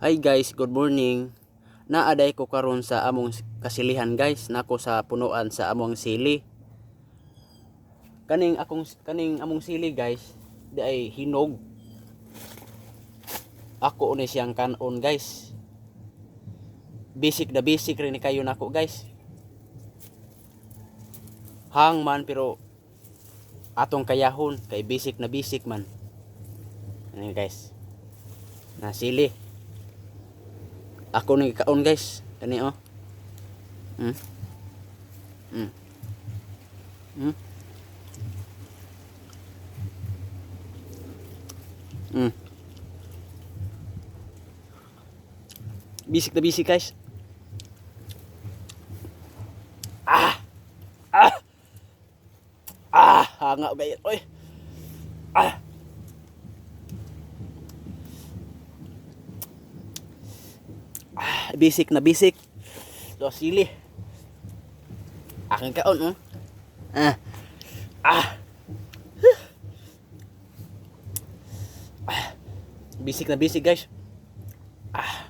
Hi guys, good morning. Naa diay ko karon sa among kasilihan, guys, nako sa punuan sa among sili. Kaning akong kaning among sili, guys, di ay hinog. Ako ni siyang kanon, guys. Basic na basic rin ni kayo nako, guys. Hang man, pero atong kayahon kay basic na basic man. Ano, guys? Na sili. Ako ni kaon, guys. Kani oh. Basic na basic, guys. Ah. Ah. Ah, hanga gayud. Oy. Ah. Ah, basic na basic. So, sili. Aking kaon, oh. Ah. Ah. Ah. Basic na basic, guys. Ah.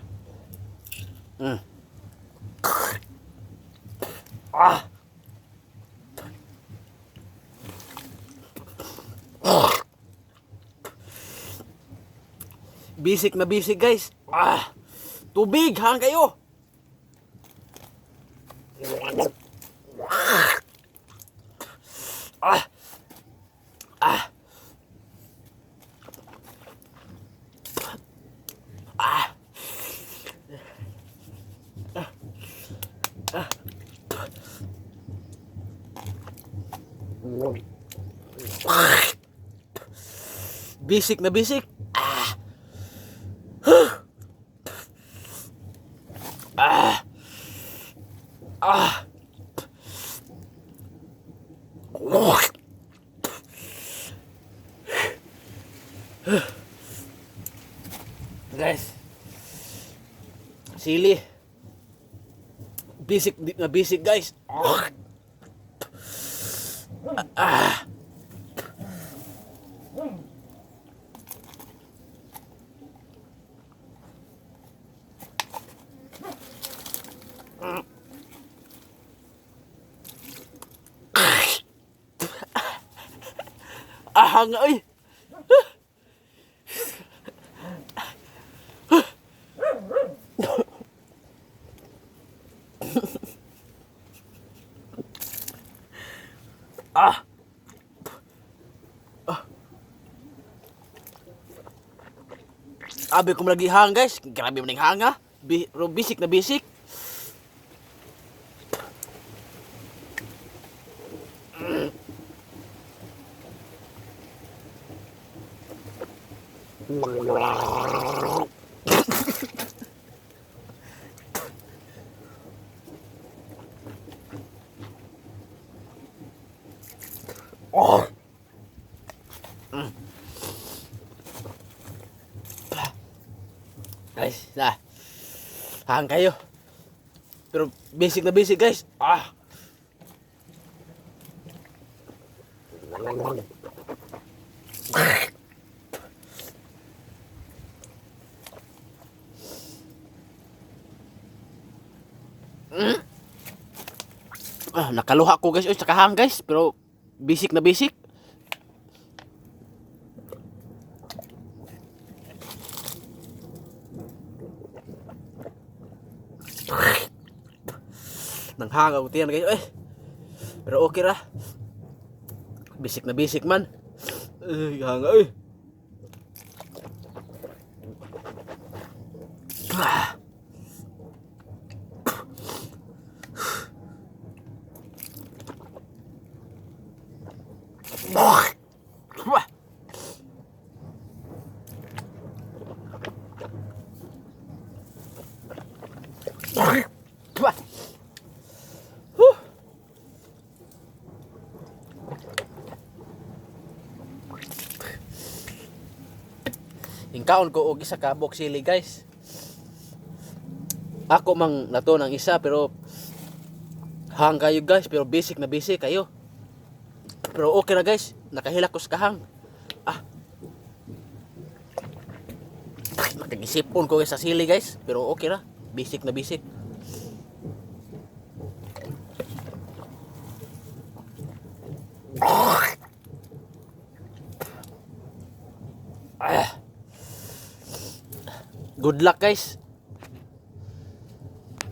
Ah. Basic na basic, guys. Ah. Tubig, hang kayo. Ah. Ah. Ah. Ah. Basic na basic. Ah. Ah. Ah. Guys. Sili. Basic na basic, guys. Ah. Ah. Ah, hanga oy. Ah. Ah. Abi ko lagi hang, guys. Grabe man ning hanga. Pero basic na basic. Oh. Guys, na. Hang kayo. Pero basic na basic, guys. Ah. Ah, nakaluha ko, guys. Uy, sa kahang, guys. Pero basic na basic. Nanghanga ko tiyan, guys. Eh. Pero okay ra. Basic na basic man. Ay, hanga eh. Ah. Wah. Wah. Huh. Ingkaon ko og isa ka buok sili, guys. Ako mang nato ng isa, pero hang kayo, guys, pero basic na basic kayo. Pero okay na, guys, nakahilak ko sa kahang. Ah. Nakagisipon ko, guys, sa sili, guys, pero okay ra. Basic na basic. Ah. Good luck, guys.